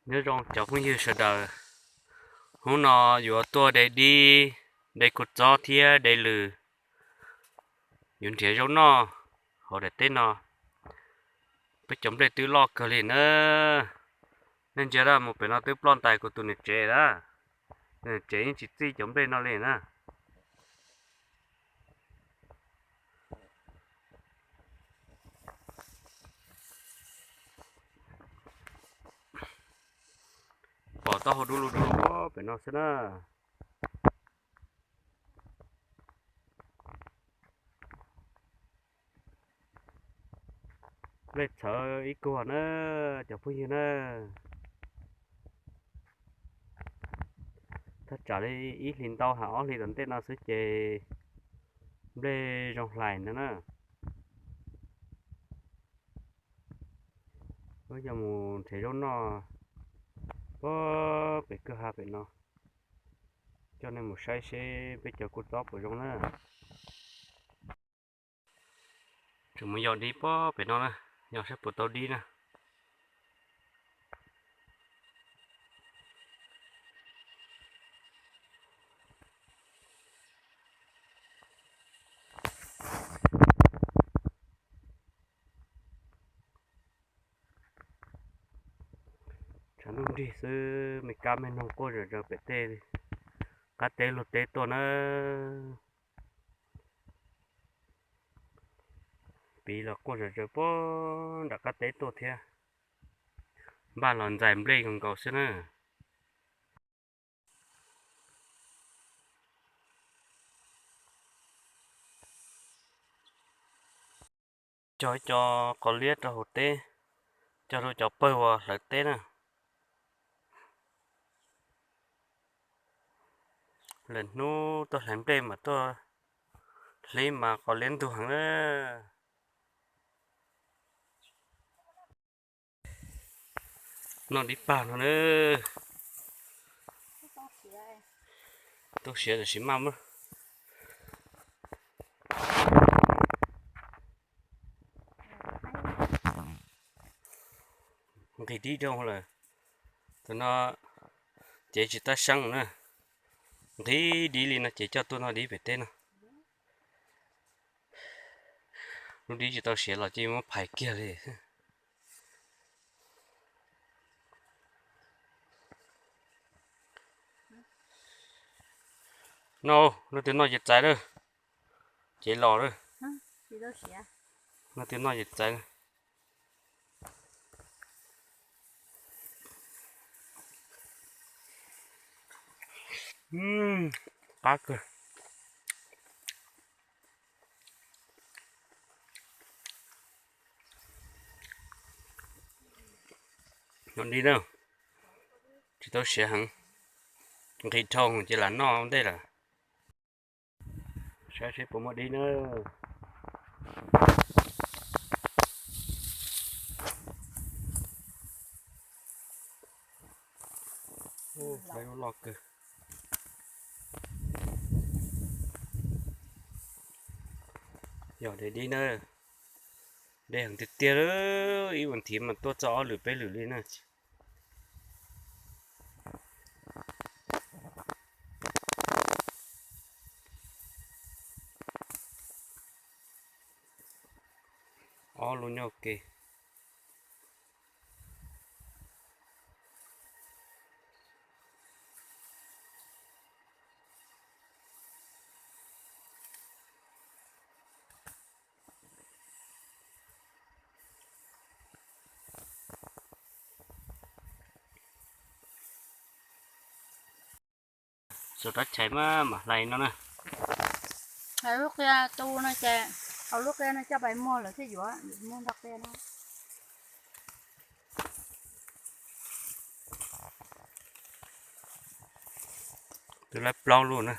Nyob zoo cov phooj ywg sawv daws, hnub no yuav tuaj de dib, de kua txob thiab de lws, yuav nrhiav zaub noj hauv daim teb no. Peb cov nplej twb loj kawg li na. Nej ntsia na, mus pem no twb ploj ntais kuv tus niam tsev na. Niam tsev yeej tsis txij cov nplej no li na. Pom taub hau du lug du lug pem no xwb na. Nplej txhawv ib kuag na, cov phooj ywg na. Thaj tsam li ib hlis ntau hab ob hlis tom ntej no xwb ces nplej zoo hlais ntag na. Wb yuav mus nrhiav zaub noj puag pem kwj ha pem no, coj nej mus saib seb peb cov kua txob puas zoo na. Tseem mus yos dib puag pem no na, yos saib puas tau dib na. Tshav ntuj nrig xwb, me kab me noog quaj zom zaws pem tej qab teb luag teb tuaj na. Piv los quaj zom zaws puag nram qab teb tuaj thiab. Npaj los ntxais nplej nkaus nkaus xwb na. Cog ib co qos liab rau hauv teb, cog rau cov pawg uas hlawv teb na. Lwm hnub tuaj hlais nplej mas tuaj hlib mas qos liab ntug heev na. Noj dib pag no na. Tau siav tam sim maj muab nqis dib rau lawm. Tus no cev tsis tab seeb na. Nqis dib li no ces coj tuaj noj dib pem teb no. Lub dib tsis tau siav los cia muab phais kiag li. No, no twb noj ces txais lawm. Cev los lawm. No twb noj ces txais. Qab kawg. Noj dib na, tsis tau siav heev, nqis dhau ces lam noj ua ntej lawm. Saib seb puas muaj dib na. Loj kawg. Yog de dib na, de heev tiag tiag, ib vas thiv mas tuaj txog ob lwm peb lwm li na. Ob lub nyob ua ke. Txog rab chais mas mam hlais no na. Lub qia tu no ces, hauv lub qia no coj pais muag lawm thiaj yuav, yuav muag nrog qia no. Twb lawv plaub lub na.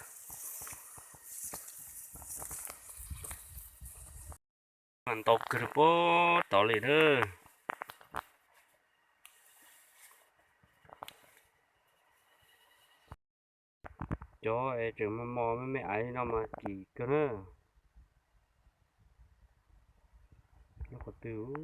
Mas ntau kawg puag tod li na. Cov es tseem mos mos me me aiv no mas kim kawg na. Nyob qhov twg?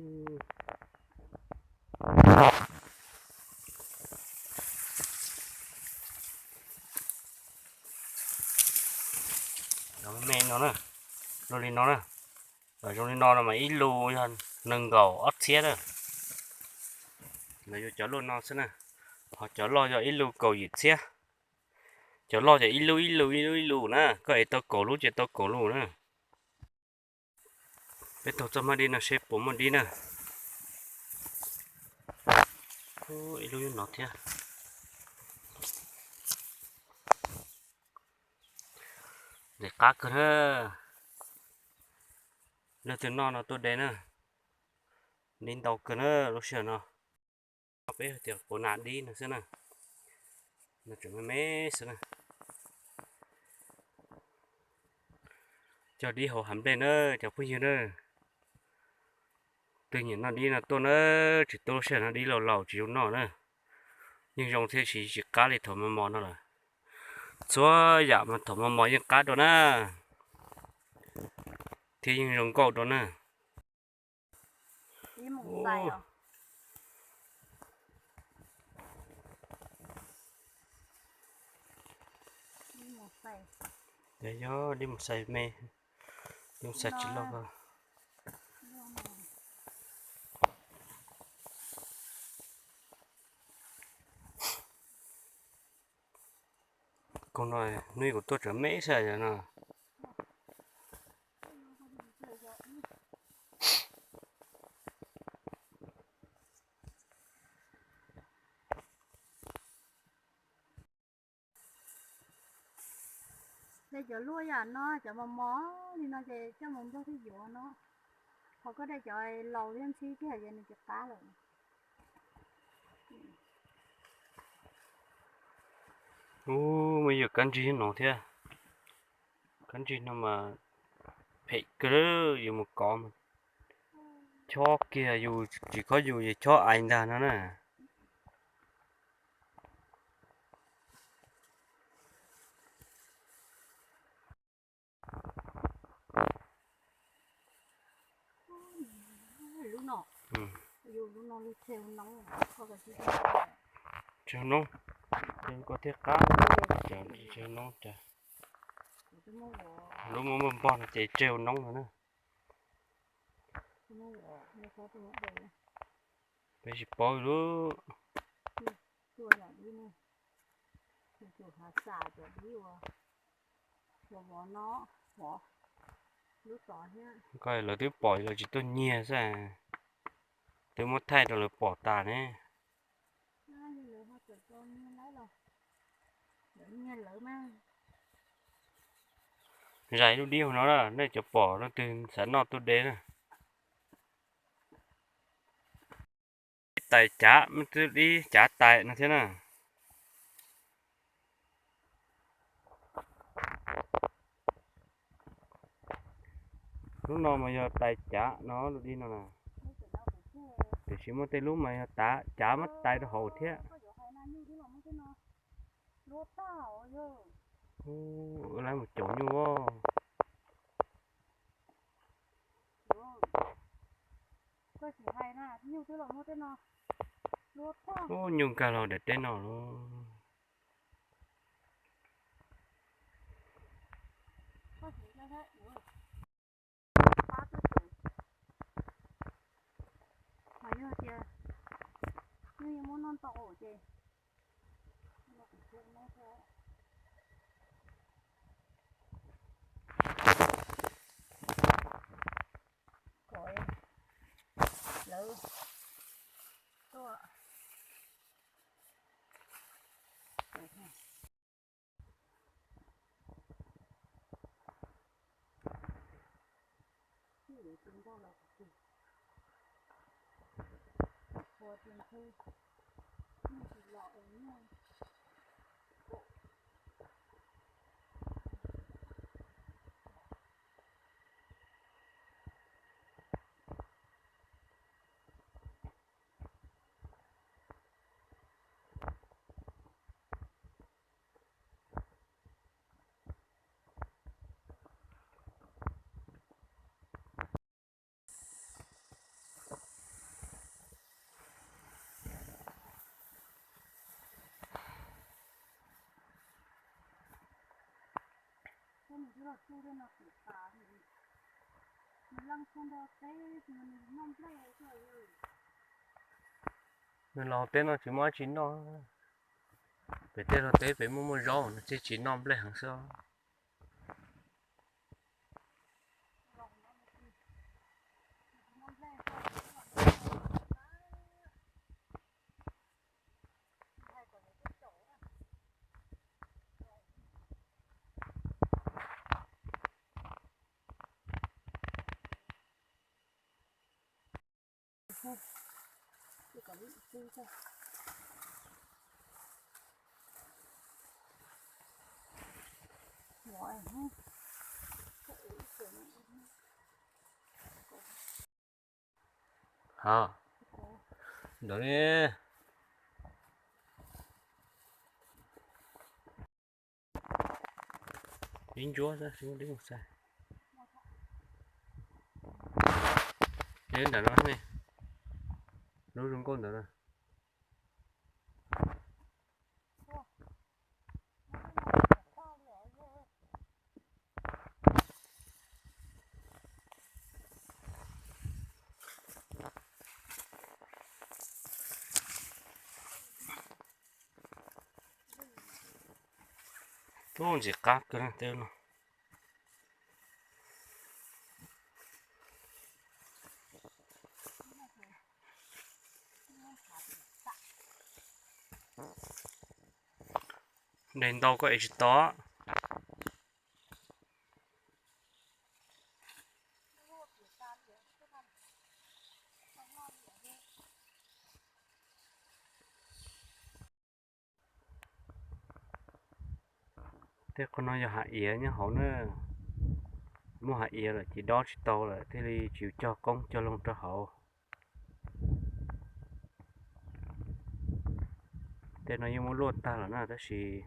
No na, zoo li no no mas ib lub yog nees nkaum ob txhiab na. Lawv yuav cov luaj no xwb na, ho cov loj yog ib lub kaum yim txhiab. Cov loj ces ib lub ib lub ib lub ib lub na, koj ev tau kaum lub ces tau kaum lub na. Peb taug txoj hmab dib no seb puas muaj dib na. Ib lub no thiab. Ntxim qab kawg na. Leej twg noj no tuaj de na. Dib ntau kawg na lub sij hawm no. Peb hais tias quav nas dib no xwb na. No tseem me me xwb na. Cog dib hauv hav nplej na cov phooj ywg na. Twg nyiam noj dib no tuaj na, tsis tuaj lub sij hawm no dib laus laus tsis zoo noj na. Yeej zoo thiab, tsis tsis qab li thaum mos mos no lawm. Txhua yam mas thaum mos mos yeej qab dua na, thiab yeej zoo nkauj dua na. Yog dib mus xais me, dib mus xais tsis loj. Koog no hnub ib kuv tuaj tseem me xwb no. De cov luaj yam no, cov mos mos li no ces coj mus nplog thiaj yuav no. Ho koj de cov laus thiab ntxhib thiab ces nws tsis qab lawm. Ub, muaj ib yam kab ntsig no thiab. Kab ntsig no mas phem kawg, yus mus kov mas chob kiag yus, tsis khob yus es chob ais ntag no na. Tseg noob, koj thiaj qab. Tseg noob, lub muaj npog npog no ces tseg noob no na. Peb tsis paub lub. Koj lawv twb pom lawv tsis tuaj nyiag xwb, twb muab thaij rau lawv pom tas ne. Zais lub dib hauv no na, nej cov pom leej twg xav noj tuaj de na. Ib tais cav, muaj ib cav tais no thiab na. Lub no mas yog tais cav no, lub dib no na. Tiam sis muaj tej lub mas yog cav muab tais rau hauv thiab. Lawv mus caum nyuj. Ub, nyuj nkag los daim teb no lauj. Mas yog tias nej yuav muab noj ntau ces kom lawv tuaj. Nws los teb no tsis muaj dab tsi noj. Pem tej laug teb pem muaj muaj zaub no thiaj tsis noj nplej heev xwb. Hov, ntawd ne. Ib ntsuab xwb, ib mus xwb. Nyob ntawm no ne, lub zoo nkauj ntawd na. Tub ntxim qab kawg tej no. Dej ntau koj ev tsis tau. Tej qhov no yog hav iav nyob hauv na. Muaj hav iav lawm ces dob tsis tau lawm thiaj li tsis cog qoob cog loo rau hauv. Tej no yeej muab luaj tag lawm na tab sis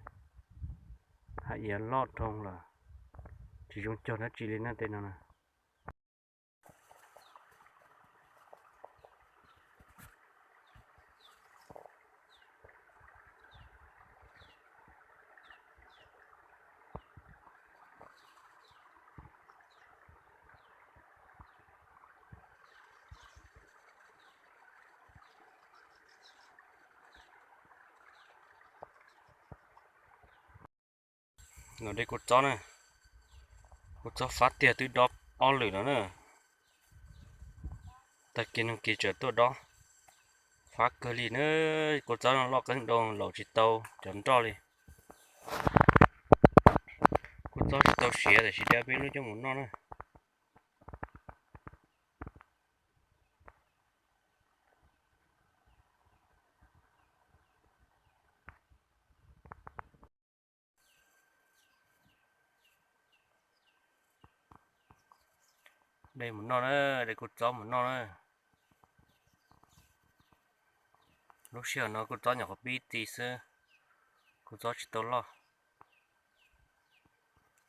hav iav loj dhau lawm, tsis zoo cog dab tsi li na tej no na. Los de kua txob na, kua txob fab tiag twb dob ob lwm no na. Tag kis no kis tseem tuaj dob, fab kawg li na. Kua txob no loj qeeb doo laus tsis tau cov nroj li. Kua txob tsis tau siav tiam sis de peb lub coj mus noj na. De mus noj na, de kua txob mus noj na. Lub sij hawm no kua txob nyuam qhuav pib txi xwb, kua txob tsis tau loj,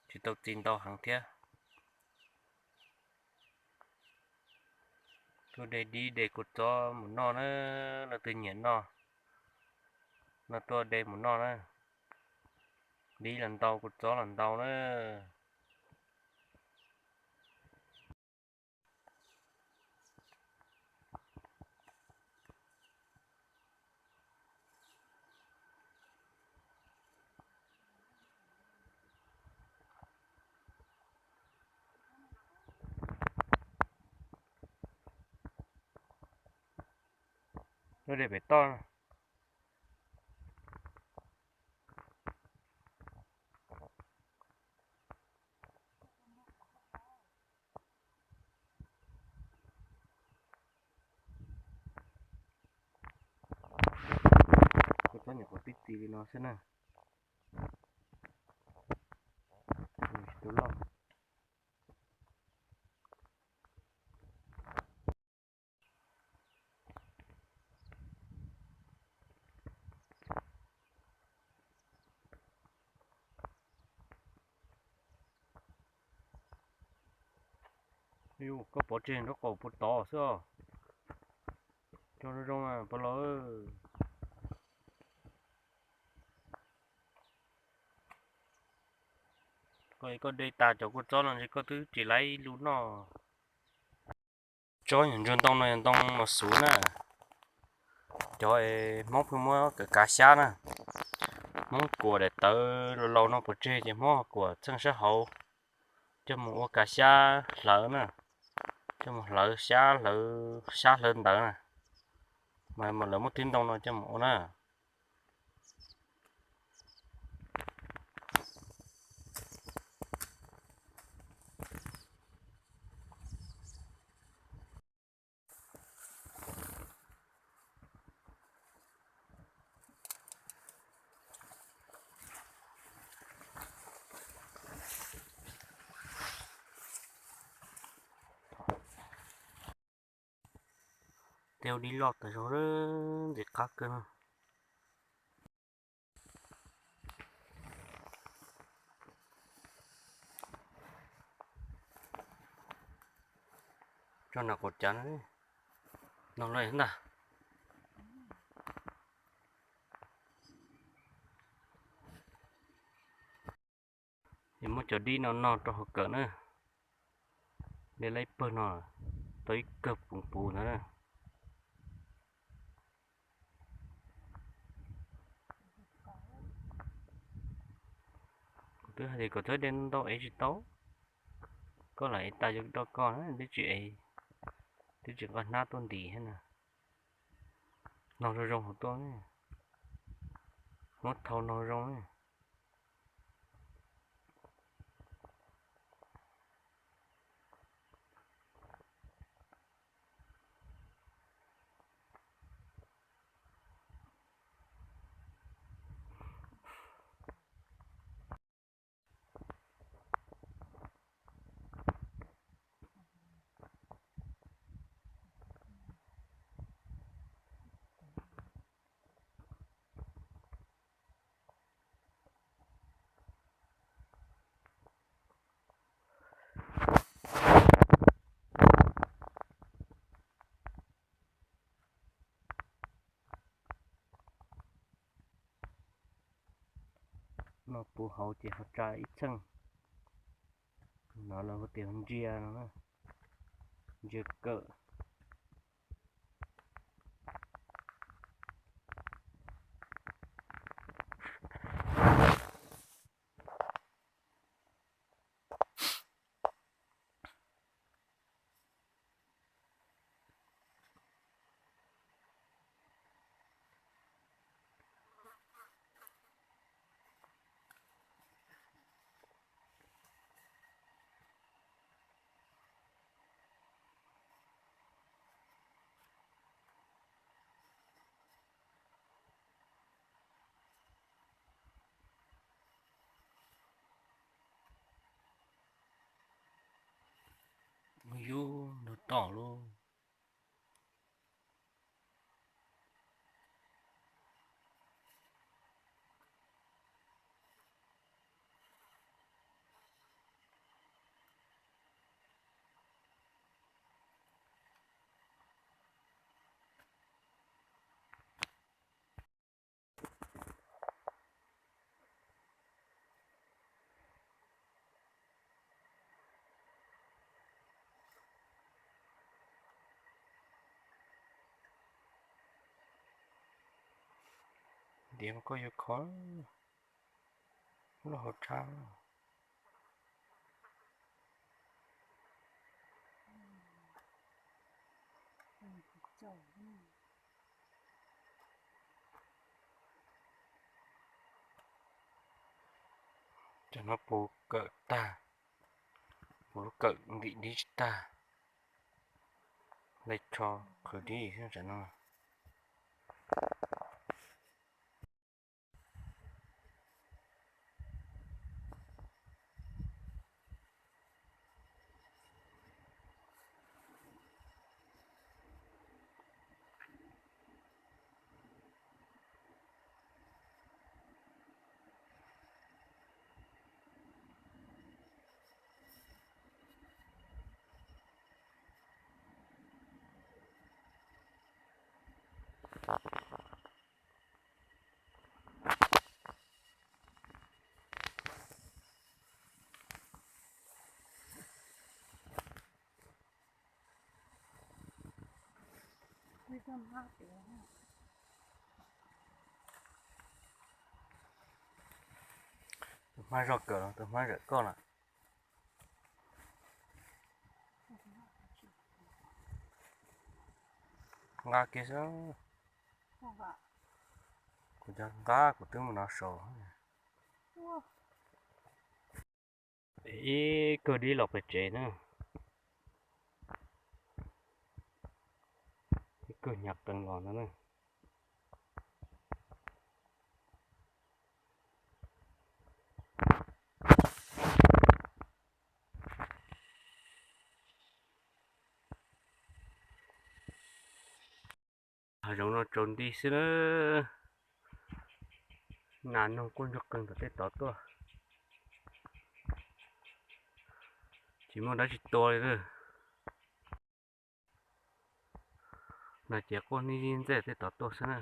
tsis tau txi ntau heev thiab. Tuaj de dib de kua txob mus noj na, leej twg nyiam noj no tuaj de mus noj na. Dib los ntau, kua txob los ntau na. Lub dej pem toj. Kua txob nyuam qhuav pib txi li no xwb na. Tsis tau loj. Yus, koj pov tseg nraub qaum puag tod xwb os. Cog zoo zoo mas puas los. Koj, koj de tas cov kua txob no ntshe koj twb tsis laib lub noj. Cov ntsuag ntoo no yog ntoo los xuv na. Cov Hmoob pheej muab kav kav xyab na. Hmoob kuam daim tawv laus laus no pov tseg ces Hmoob kuam txheej sab hauv coj mus ua kav xyab hlawv na, coj mus hlawv xyab hlawv, xyab hlawv ntawv na, mas lawv muab tib ntoo no coj mus ua na. Tej ua dib loj tas zog, ntxim qab kawg no. Tso nram qaum cav no, no lawm ntag. Es muab cov dib no no rau hauv kawm na. Dej laib pawg no, tau ib kawm puv puv ntawd na. Kuv twb hais tias kom txhob de ntau es tsis tau, koj lam ev tas yuav rau koj na, twb tsis ev, twb tsis nqa hnab tuaj ntim thiab na. Nog zoo zoo hauv tuaj, muab thau nog zoo. No puv hauv ces ho tsa ib txheej. No lawv hu tias ntsia no, ntsia kawm. Yus nrog tom lauj. Ntiav mas koj yuav kho lub hauv tshab. Cov no puv kawm tag, puv lub kawm ntim dib tsis tag, laj tsho qhwv dib xwb tam no. Tus hmab zoj kawg los tus hmab zawm koj na. Nqa kiag xwb. Kuv cov nqa kuv twb mus nov saud. Ib kawg dib los pem tsev na. Ib kawg hnyav qees los ntag na. Hav zoov no tsaus nti xwb na. Nas noog quaj ntsuag qees tom tej tod tuaj. Tsis muaj dab tsi tua li na. Nas ces quaj nij zij ntxej tej tod tuaj xwb na.